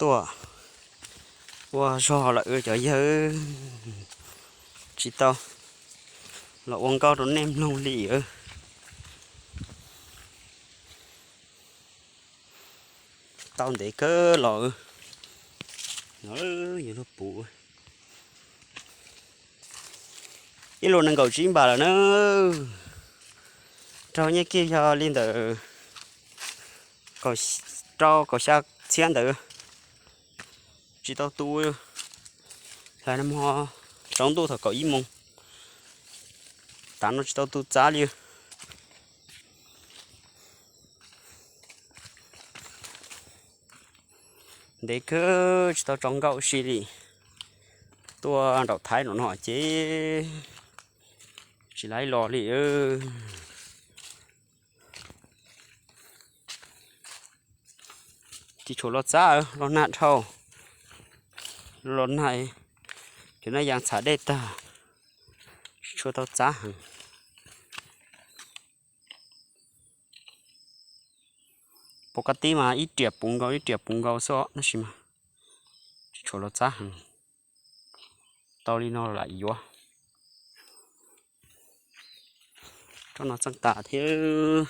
tuaj ua zog lawm cov yawg, tsis tau los ua nkauj rau nej mloog li. Tau ntev kawg los, no yog luag puv. Ib lus nees nkaum tsib npam lawm na, raug nyiaj kiag yog li ntawm rau kaum xya txhiab ntawd, tsis tau tu. Hlais no mog, tsaus ntuj thaum kaum ib moos, tav no tsis tau tu txab li. Ntev kawg tsis tau tso nkauj si li. Tuaj nraum Thaib no no ces tsis laib los li. Tsis tshua los txab, los nag dhau, los nag, cov naj yas txhav dej tag, tsis tshua tau txab heev. Pov kas tib mas ib riam puv nkaus ib riam puv nkaus xwb os, tab sis mas tsis tshua los txab heev. Tau li no lam yuav. Tsob no txeej tas thiab.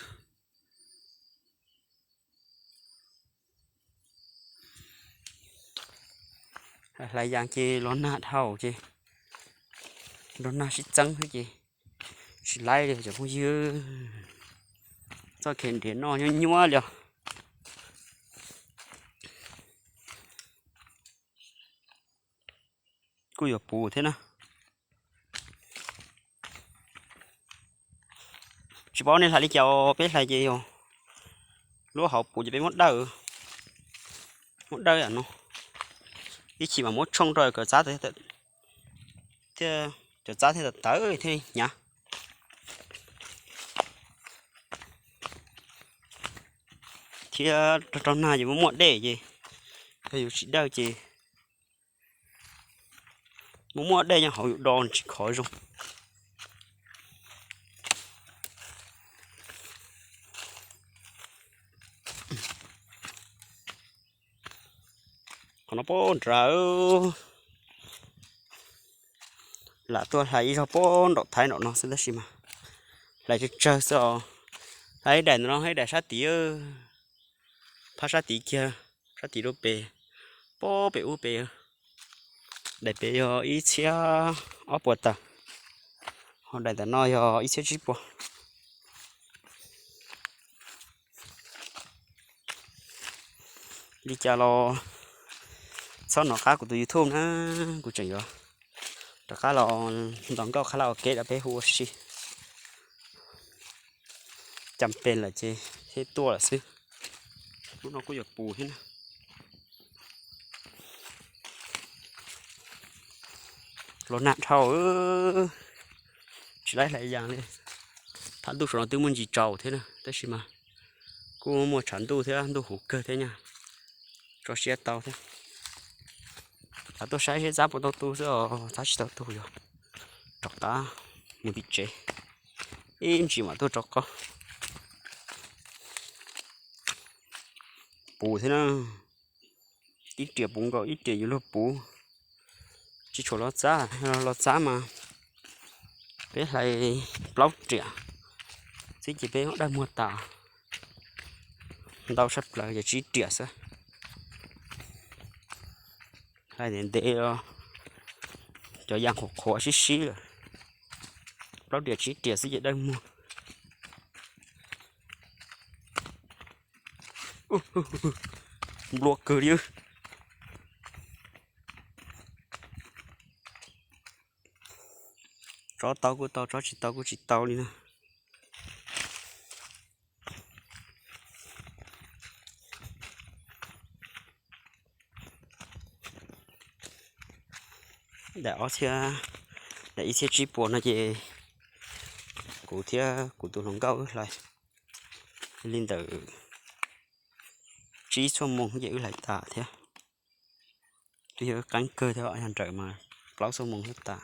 Hlais yas ces los nag dhau ces, los nag sib txeeb xwb ces tsis laib li cov phooj ywg. Txoj kev nrhiav noj nyuaj nyuaj li os. Kuj yuav puv thiab na. Tsis paub nej hlais li cas, peb hlais ces yog lub hauv puv ces peb muab dawj, muab dawj no, ib chim mas muab tshooj rau kom txab thiab, cov txab thiaj tawv thiaj hnyav. Thiab rau rau nag ces muaj muaj dej ces, yog yus tsis dawj ces muaj muaj dej nyob hauv yus do tsis khov zoo. Qhov no pob nrad, lam tuaj hlais ib zaug pob nraum Thaib nraum no xwb tab sis mas hlais tsawg tsawg xwb os. Hlais ib daim ntawm no ib daim sab tid, phab sab tid kiag, sab tid rau pem, pob pem ub pem. Daim pem yog ib txhiab ob puas tawm, ho daim ntawm no yog ib txhiab tsib puas. Li cas los txhob hnov qab kuv tus YouTube na, kuv tseem yuav rov qab los ntaus nkauj qhab laj ua ke rau peb hu ua si. Cas pes lawm ces thiaj tuaj lawm xwb. Lub no kuj yuav puv thiab na. Los nag dhau, tsis laib hlais yas li. Thaj ntuj saum no twb muaj ntsis tsaus thiab na tab sis mas kuj muaj tshav ntuj thiab ntuj huv kawg thiab nyaj, tso siab tau thiab. Lam tuaj saib seb txab puas tau tu xwb os, txab tsis tau tu yog rov qab mus tim tsev, ib ntsis mam tuaj rov qab. Puv thiab na, ib riam puv nkaus ib riam yuav luag puv. Tsis tshua los txab, los txab mas peb hlais plaub riam xwb ces peb dawj muag tas. Ntau tshaj plaws ces tsib riam xwb. Hlais ntev ntev, cov yas qhuav qhuav sib sib lawm. Plaub riam tsib riam xwb ces dawj muag. Nplua kawg li. Tsob tau kuj tau, tsob tsis tau kuj tsis tau li na. Daim ob txhiab, daim ib txhiab tsib puas no ces kuv thiab kuv tus hluas nkauj wb hlais li ntawm tsib xuab moos ces wb hlais tas thiab. Twb yog wb qeeb kawg thiab, yog nrawm mas plaub xuab moos thiab tas.